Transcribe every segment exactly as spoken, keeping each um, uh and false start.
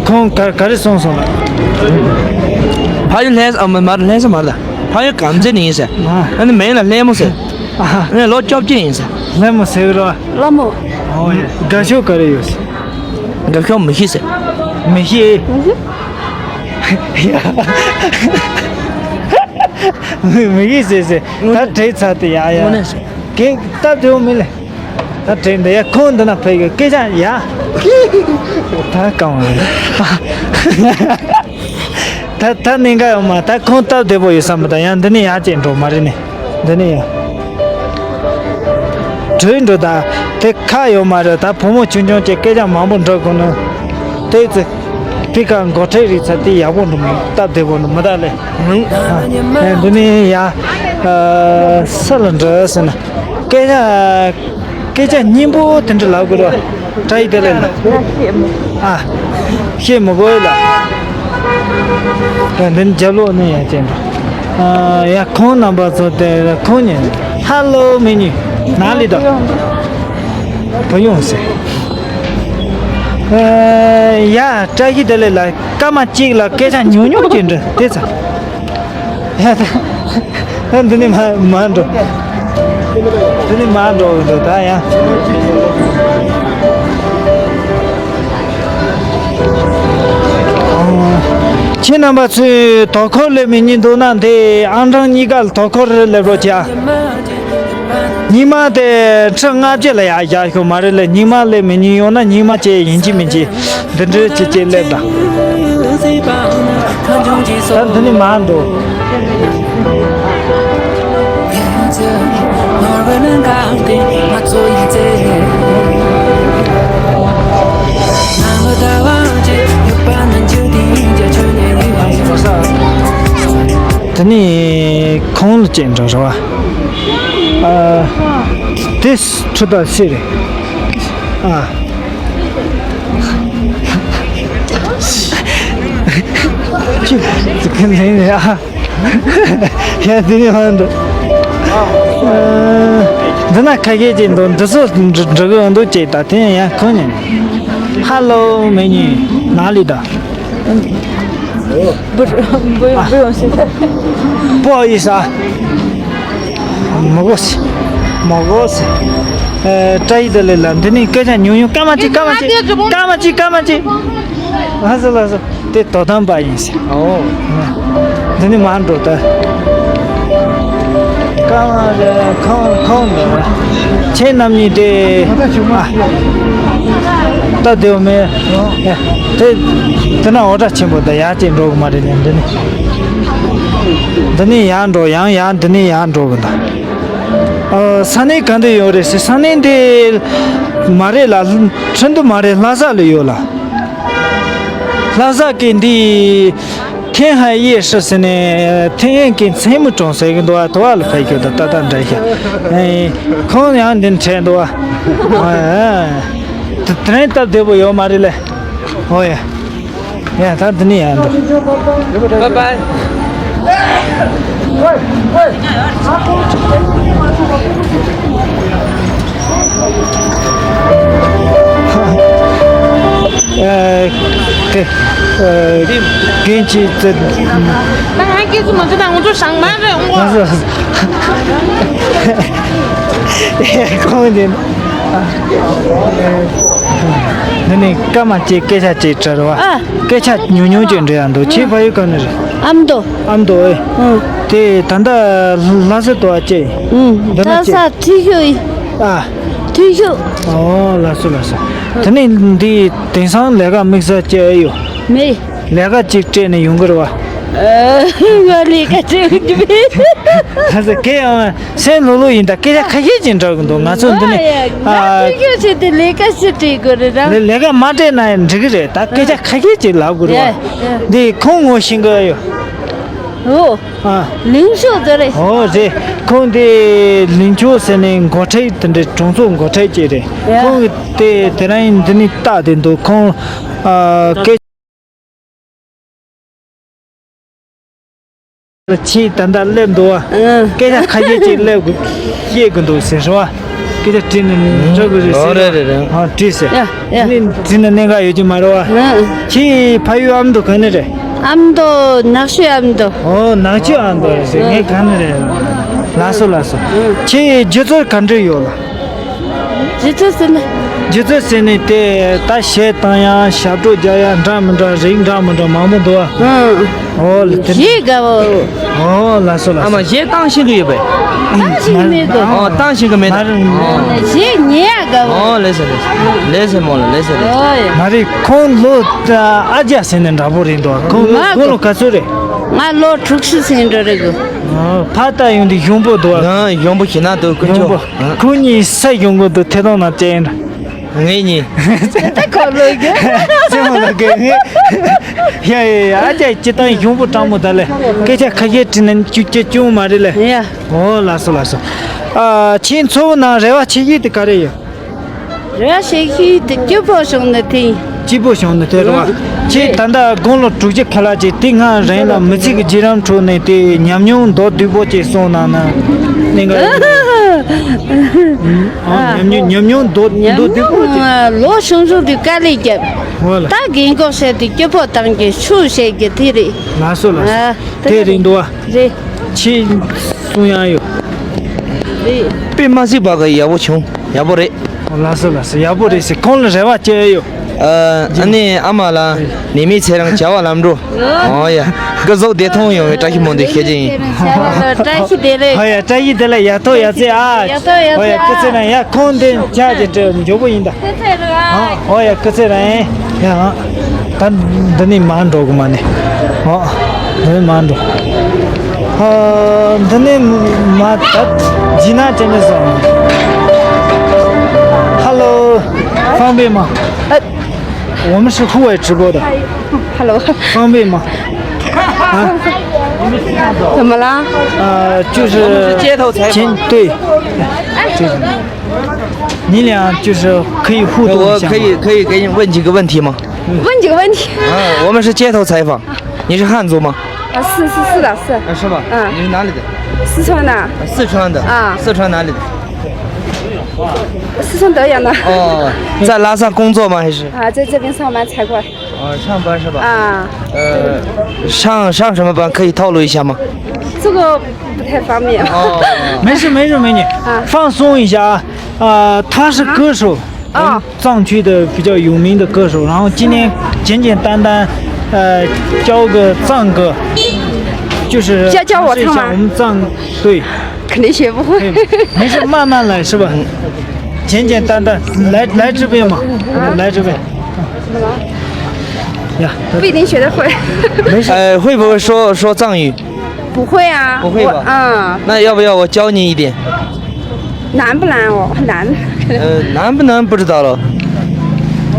ཁོང་ག་ག་རེ་གསུངས་སོང་ལ། ཕ་ཡུལ་ལྷ་ས་ཨ་མ་མར་ལྷ་ས་མར་ད། ཕ་ཡུལ་གངས་ཅན་ནས་ཡིན་ཟེར། ཨ་ནི་མིང་ལ་ལྷ་མོ་ཟེར། ཨ་ནི་ལོ་བཅོ་བརྒྱད་ཡིན་ཟེར། ལྷ་མོ་ཟེར་རོ། ལྷ་མོ། ཨོ་ཡ། དགའ་ཤོས་ག་རེ་ཡོད་ཟེར། དགའ་ཤོས་མི་ཤེས་ཟེར། མི་ཤེས། མི་ཤེས། མི་ཤེས་ཟེར་ཟེར། ད་དྲན་ཚར་ཏེ་ཡ་ཡ། དངོས་གནས་ཟེར། གན་སྟབས་བདེ་བོ་མིན་ལེ། ད་དྲན་འདི་ཡ་ཁོང་འདི་ན་ཕེབས་ཡོད་སྐད་ཆ་ཡ། ད་གང་བ་རེད། ད་ད་གནད་འགག་ཡོད་མ། ད་ཁོང་སྟབས་བདེ་པོ་ཡོད་བསམ་པ་ད་ཡང་འདི་ནས་ཡར་ཅིག་འགྲོ་མ་རེད་ནས། འདི་ནས་ཡ། བྲོས་འགྲོ་ད། དེ་ཁ་ཡོད་མ་རེད། ད་བུ་མོ་ཆུང་ཆུང་ཅིག་སྐད་ཆ་མང་པོ་འདྲི་དགོས་ནི། དེ་ཚེ། ཕི་ཁ་འགོ་ཁྲིད་རིག་ཚ་དེ་ཡག་པོ་འགྲོ་མི་སྟབས་བདེ་པོ་འགྲོ་མི་ད་ལེ། ཨ། འདི་ནས་ཡ། ཨ། ས་ལ་འགྲོ་ཟེར་ན། སྐད་ཆ། སྐད་ཆ་སྙན་པོ་དེ་འདྲ་ལབ་དགོས་རེད། བཀྲ་ཤིས་བདེ་ལེགས་ལ། ཨ། བཤད་མི་དགོས་ལ། ཡ་འདི་ནི་རྒྱབ་ལོགས་ནས་ཡ་ཅན་འགྲོ། ཨ། ཡ་ཁོང་རྣམ་པ་ཚོ་དེ་ཁོང་ཉིད། ཧ་ལོ་མི་ཉིད། ནང་ལི་དོ། བུ་ཡོང་ཟེར། ཨ། ཡ་བཀྲ་ཤིས་བདེ་ལེགས་ལ། སྐར་མ་གཅིག་ལ་སྐད་ཆ་ཉུང་ཉུང་ཅིག་འདྲི་དེ་ཚ། ཡ་ད། ད་འདི་ནས་མ་མ་འགྲོ། འདི་ནས་མ་འགྲོ་འགྲོ་ད་ཡ། ཁྱེད་རྣམ་པ་ཚོས་དོ་ཁུར་སླེབས་མི་གཉིས་འདུག་ན་འདི་ཨང་གྲངས་གཉིས་ཀ་ལ་དོ་ཁུར་སླེབས་རོགས་བྱ། ཉི་མ་དེ་ཁྲི་ལྔ་བཅུ་ལ་ཡར་བཞག་ཤོག་མ་རེད་ལ། ཉི་མ་སླེབས་མི་གཉིས་ཡོང་ན་ཉི་མ་བཅས་ཡིན་གཅིག་མིན་གཅིག་འདི་འདྲའི་ཅིག་ཅིག་སླེབས་དང་། ད་འདི་ནི་མ་འགྲོ། འདི་ནི་ཁོང་ལ་ཅིག་འགྲོ་རེད་བ། ཨ། དེ་ཁྲི་ད་སི་རེད། ཨ། ཅི་ཟེར་གི་ལན་རེད་ཨ། ཡ་དེ་ནི་ཧོན་འདུག་འདི་ན་ཁ་ཤས་ཅིག་འདུག་འདི་ཚོ་འགྲོ་གི་འདུག་ཅིག་ད་དེ་ཡང་ཁོང་ནི། ཧ་ལོ་མི་ཉིད་ནང་ལི་ད། 不是，不用，不用谢谢。 不好意思啊。 མོ་གོ་སི། མོ་གོ་སི། ཨེ། བཀྲ་ཤིས་བདེ་ལེགས་ལ། འདི་ནི་སྐད་ཆ་ཉུང་ཉུང་སྐར་མ་གཅིག་སྐར་མ་གཅིག་སྐར་མ་གཅིག་སྐར་མ་གཅིག་ལགས་སོ་ལགས་སོ། དེ་དོ་དམ་པ་ཡིན་ཟེར། ཨོ། འདི་ནི་མ་འགྲོ་ད། སྐར་མ་རེ་ཁོང་ཁོང་འདི་ཁྱེད་རྣམ་གཉིས་དེ། ཨ། ད་དེའོ་མེད། དེ་དེ་ན་འོ་སྒྲ་ཆེན་པོ་ད་ཡར་ཅིག་འགྲོ་གི་མ་རེད་ནས་འདི་ནི། འདི་ནས་ཡར་འགྲོ། ཡང་ཡང་འདི་ནས་ཡར་འགྲོ་གི་འདུག་ཨ། ས་གནས་ག་འདྲ་ཡོད་རེད་ཟེར། ས་གནས་འདི་མ་རེད་ལ། ཁྲིན་ཏུ་མ་རེད། ལྷ་ས་ལ་ཡོད་ལ། ལྷ་ས་གི་འདི་天海夜市ཟེར་ནས། 天海给财木种ཟེར་གི་འདུག་ཨ། དོ་བ་ལ་ཕེབས་ཀྱི་འདུག་ད་ལྟ་འདྲ་ཤག་ཨེ། ཁོང་ཡང་འདི་འཕྲད་འདུག་ཨ། ཨ། དེ་དེ་རིང་སྟབས་བདེ་པོ་ཡོད་མ་རེད་ལེ། ཨོ་ཡ། ཡ་ད་འདི་ནས་ཡར་འགྲོ། Bye bye. ཨ། དེ། ཨ། རྒན་གྱིས་ཙི། ད་ང་སྐད་ཆ་མ་འདྲི་ན་ང་ཚོ་ཞང་མ་རེད་འོང་གོ། ཁོང་དེ། འདི་ནས་སྐར་མ་གཅིག་སྐད་ཆ་གཅིག་དྲི་རོགས། ཨ། སྐད་ཆ་ཉུང་ཉུང་ཅིག་འདྲི་ཡ་འདུག་ཁྱེད་ཕ་ཡུལ་ག་ནས་རེད། ཨ་མདོ། ཨ་མདོ་ཨེ། ཨང་། དེ་ད་ལྟ་ལྷ་ས་དུ་བ་ཅེ། ཨང་། འདི་ན་ལྷ་ཅེ། ས་ཐིག་ཤོད་ཡིན། ཨ། ཐིག་ཤོད། ཨོ་ལགས་སོ་ལགས་སོ། དེ་ནས་འདི་དེང་སང་ལས་ཀ་དམིགས་བསལ་ཅི་ཨེ་ཡོད། མེད། ལས་ཀ་གཅིག་སྤྲད་ནས་ཡོང་གི་རེད་བ། ཨ། ང་ལས་ཀ་སྤྲད་རྒྱུ་མེད། ལགས་སོ། གལ་ཡང་སེམས་ལྷོད་ལྷོད་ཡིན་ད། སྐད་ཆ་ཁ་ཤས་ཅིག་འདྲི་གི་འདུག་ང་ཚོ་འདི་ནས། ཨ། ང་ཨ། ཐུག་ཤོད་བྱས་ཏེ་ལས་ཀ་ཞིག་སྤྲད་དགོས་རེད་ར། ལས་ལས་ཀ་མ་སྤྲད་ན་ཡང་འགྲིག་གི་རེད། ད་སྐད་ཆ་ཁ་ཤས་ཅིག་ལབ་དགོས་རེད་བ། ཡ། ཡ། འདི་ཁོང་ངོ་ཤེས་ཀྱི་ཡོད། ཨོ། ཨ། ལིང་ཤོ་ཟེར་རེད། ཨོ་རེད། ཁོང་འདི་ལིང་ཤོ་ཟེར་ནས་འགོ་ཁྲིད་དེ་འདྲའི་གྲོང་ཚོ་འགོ་ཁྲིད་ཅིག་རེད། ཡ། ཁོང་གིས་དེ་དེ་རིང་འདི་ནས་བལྟས་ཏེ་འདུག་ཁོང་། ཨ། སྐད། ཁྱེད་ད་ལྟ་སླེབས་འདུག་བ། ཨང་། སྐད་ཆ་ཁ་ཤས་ཅིག་སླེབས་དགོས། བཤད་དགོས་འདུག་ཟེར་བ། སྐད་ཆ་དྲིས་ནས་འགྲོ་དགོས་རེད་ཟེར། ཨོ་རེད་རེད་རེད། ཨ་དྲིས་ཟེར། ཡ་ཡ། ནི་དྲིས་ནས་གནད་འགག་ཡོད་ཀྱི་མ་རེད་བ། ཨ། ཁྱེད་ཕ་ཡུལ་ཨ་མདོ་ག་ནས་རེད། ཨ་མདོ་ནག་ཆུ་ཨ་མདོ། ཨོ་ནག་ཆུ་ཨ་མདོ་རེད་ཟེར། ངས་ག་ནས་རེད། ལགས་སོ་ལགས་སོ། ཁྱེད་རྒྱུ་ཚོད་ག་འདྲ་ཡོད་ལ། རྒྱུ་ཚོད་ཟེར་ན། རྒྱུ་ཚོད་ཟེར་ནས་དེ་ད་གཞས་བཏང་ཡ་ཞབས་བྲོ་རྒྱག་ཡ་འདྲ་མི་འདྲ་རིགས་འདྲ་མི་འདྲ་མང་པོ་འདུག་ཨ། ཨ། ཨོ་ལ་དེ། གཞས་དགའ་བོ། ཨོ་ལགས་སོ་ལགས་སོ། ཨ་མ་གཞས་བཏང་ཤེས་ཀྱི་ཡོད་པས། བཏང་ཤེས་མེད་གི། ཨོ་བཏང་ཤེས་ཀྱི་མེད་ད། མ་རེད། གཞས་ཉན་ཡ་དགའ་བོ། ཨོ་ལགས་སོ་ལགས་སོ། ལགས་སོ་མོ་ལགས་ལགས་སོ་ལགས་སོ། ཨོ་ཡ། མ་རེད། ཁོང་ལོ་ཨ་རྒྱ་ཟེར་ནས་འདྲ་པོ་རེད་འདུག་ཁོང་ང་ཁོང་ལོ་ག་ཚོད་རེད། ང་ལོ་དྲུག་ཅུ་ཟིན་འགྲོ་རེད་གི། ཨོ་ཕ་ད་ཡོང་དུས་གཞོན་པོ་འདུག་ཨ། ཡང་གཞོན་པོ་ཞིག་ན་འདུག་དཀོན་མཆོག་ཡོང་པོ། ཨ། ཁོང་གཉིས་ས་ཡོང་གི་འདུག་ཐད་གཏོང་ནང་བཅད་ཡིན། ངེད་གཉིས། ད་ཁོ་ལོ་གི། ཅི་མོ་ལ་གི་ངེད། ཡ་ཡ་ཡ། ཨ་ཅག་སྤྱི་བཏང་གཞོན་པོ་སྤྲང་མོ་ད་ལས། སྐད་ཆ་ཁ་ཤས་དྲིས་ན་ཅུ་ཅུ་ཅུང་མ་རེད་ལས། ཡ། ཨོ་ལགས་སོ་ལགས་སོ། ཨ་ཁྱེད་ཚོ་བོ་ནང་རེ་བ་ཆེ་ཤོས་དེ་ག་རེ་ཡོད། རེ་བ་ཆེ་ཤོས་དེ་སྐྱིད་པོ་བྱུང་ན་དེ་ཡིན། སྐྱིད་པོ་བྱུང་ན་དེ་རེད་བ། ཁྱེད་ད་ལྟ་དགུང་ལོ་དྲུག་ཅུ་ཁ་ལག་ཅིག་དེ་སྔ་རིང་ལ་མི་ཚེ་གི་བརྗེད་རིམ་ཁྲོད་ནས་དེ་ཉམས་མྱོང་མདོར་བསྡུས་པོ་ཅིག་གསུངས་གནང་ན་གནད་འགག་ཡོད། ཨ། ཉམས་མྱོང་ཉམས་མྱོང་མདོར་མདོར་བསྡུས་པོ་ཅིག་ཉམས་མྱོང་། ལོ་ཆུང་ཆུང་དུས་དཀའ་ལས་བརྒྱབ། འོ་ལ། ད་རྒན་གོག་བྱས་ཏེ་སྐྱིད་པོ་བཏང་གི་ཆུ་བྱས་ཀྱི་དེ་རེད། ལགས་སོ་ལགས་སོ། ཨ། དེ་རེད་འདུག་བ། རེད། ཁྱེད་གསུང་ཡག་ཡོད། རེད། དཔེ་མ་སྲིད་པ་གི་ཡག་པོ་བྱུང་། ཡག་པོ་རེད། ལགས་སོ་ལགས་སོ། ཡག་པོ་རེད་ཟེར། ཁོང་ལ་རེ་བ་བཅོལ་ཡོད། ཨ་ནི་ཨ་མ་ལགས་ནད་མེད་ཚེ་རིང་བྱ་བ་ལམ་འགྲོ། ཨོ་ཡ། སྐུ་གཟུགས་བདེ་ཐང་ཡོང་བའི་བཀྲ་ཤིས་སྨོན་འདུན་ཞུ་རྒྱུ་ཡིན། བཀྲ་ཤིས་བདེ་ལེགས། ཨོ་ཡ། བཀྲ་ཤིས་བདེ་ལེགས། ཡག་ཐོག་ཡག་བརྩེགས་ཨ། ཡག་ཐོག་ཡག་བརྩེགས་ཨ། ཨོ་ཡ། སྐུ་ཚེ་རིང་། ཡ་ཁོང་འདི་ཇ་ཅིག་སྤྲད། མགྱོགས་པོ་ཡིན་ད། སྐུ་ཚེ་རིང་ཨ། ཨོ་ཡ། སྐུ་ཚེ་རིང་། ཡ་ཨ། ད་འདི་ནས་མར་འགྲོ་གི་མ་ནི། ཨོ། འདི་ནས་མར་འགྲོ། ཨ། འདི་ནས་མར་ད་ཇི་ན་ཅན་ནས་སོང་། Hello，方便吗？呃，我们是户外直播的。Hello。方便吗？啊？怎么了？呃，就是我们是街头采访。前，对，就是你俩就是可以互动一下吗？我可以，可以给你问几个问题吗？问几个问题。啊，我们是街头采访。你是汉族吗？啊，是，是，是的，是。啊，是吧？嗯。你是哪里的？四川的。啊，四川的。啊。四川哪里的？四川德阳的。哦，在拉萨工作吗？还是？啊，在这边上班才过来。哦，上班是吧？啊。呃，上，上什么班？可以透露一下吗？这个不太方便。哦。没事，没事，美女。啊。放松一下啊。啊，他是歌手。啊。哦。藏区的比较有名的歌手，然后今天简简单单，呃，教个藏歌，就是教，教我唱吗？尝试一下我们藏，对。肯定学不会。对，没事，慢慢来，是吧？嗯。简简单单，来，来这边嘛，来这边。呀，不一定学得会。没事。呃，会不会说，说藏语？不会啊。不会吧？我，嗯。那要不要我教你一点？难不难哦？难。呃，难不难不知道了，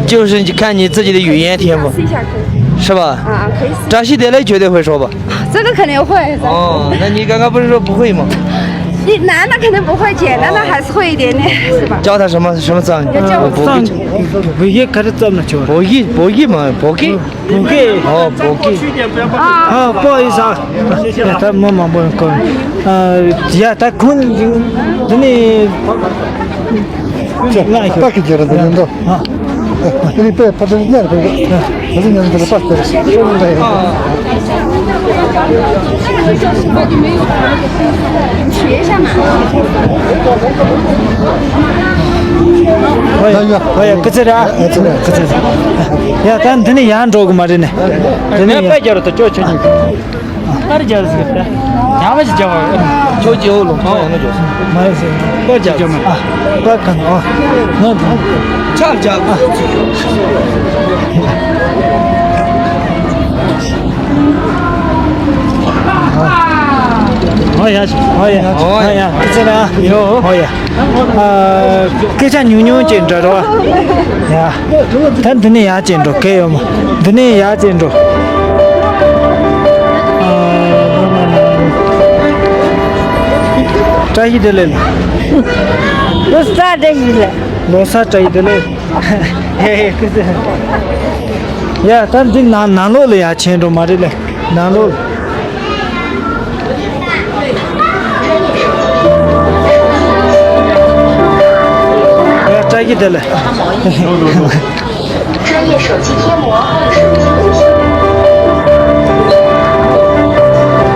就是你看你自己的语言天赋，试一下可以。是吧？啊，可以试。扎西德勒绝对会说吧？这个肯定会。哦，那你刚刚不是说不会吗？你难的肯定不会，简单的还是会一点点，是吧？教他什么，什么藏语？要教我藏语。我也开始怎么教？博弈，博弈嘛，博弈。 བོད་སྐད། ཨོ། བོད་སྐད། ཨ། 不好意思啊。ད་མི་མང་པོ་ཡོང་གི། ཨ། ཡ། ད་ཁོང་འདི་ནས་ང་ཡོད། ད་གི་རྒྱལ་ར་འདི་ཡིན་འགྲོ། ཨ། དེ་ནི་དཔེ་ཕ་དེ་ཉར་དགོས། ཕ་དེ་ཉར་འདི་ལ་པ་དེ་རེད། ཨོ་ཡ། ཨོ་ཡ། སྐུ་ཚེ་རིང་། སྐུ་ཚེ་རིང་། ཡ། ད་འདི་ནས་ཡར་འགྲོ་གི་མ་རེད་ནས། འདི་ནས་ཡར། དཔེ་རྒྱལ་ར་ད་ཅོ་ཆོ་ཉིད། ཨར་རྒྱལ་ཟིག་ད། ཡང་མ་ཅི་རྒྱལ་བ། ཁྱོད་ཀྱི་འོག་ལོ་ཁྱོད་ཡང་ན་འཇོག་མ་ཡ་ཟིག་ཨར་རྒྱལ་ཟིག་ཨ། ཨར་གང་ཨ། ང་དང་། ཆག་ཆག་ཨོ་ཡ། ཨོ་ཡ། ཨོ་ཡ། ཨོ་ཡ། ཨོ་ཡ། ཨོ་ཡ། ཨ། སྐད་ཆ་ཉུང་ཉུང་ཅིག་འདྲ་རོ། ཡ། ད་འདི་ནས་ཡར་ཅིག་འགྲོ་གལ་ཡོད་མ། འདི་ནས་ཡར་ཅིག་འགྲོ། ཨ། བཀྲ་ཤིས་བདེ་ལེགས། ལོ་གསར་བཀྲ་ཤིས་བདེ་ལེགས། ལོ་གསར་བཀྲ་ཤིས་བདེ་ལེགས། ཧེ་ཧེ། སྐུ་ཚེ། ཡ། ད་འདི་ནང་ནང་ལོགས་ལ་ཡར་ཕྱིན་འགྲོ་མ་རེད་ལེ། ནང་ལོགས་ལ། ཡ་གི་དེ་ལ། 专业手机贴膜，手机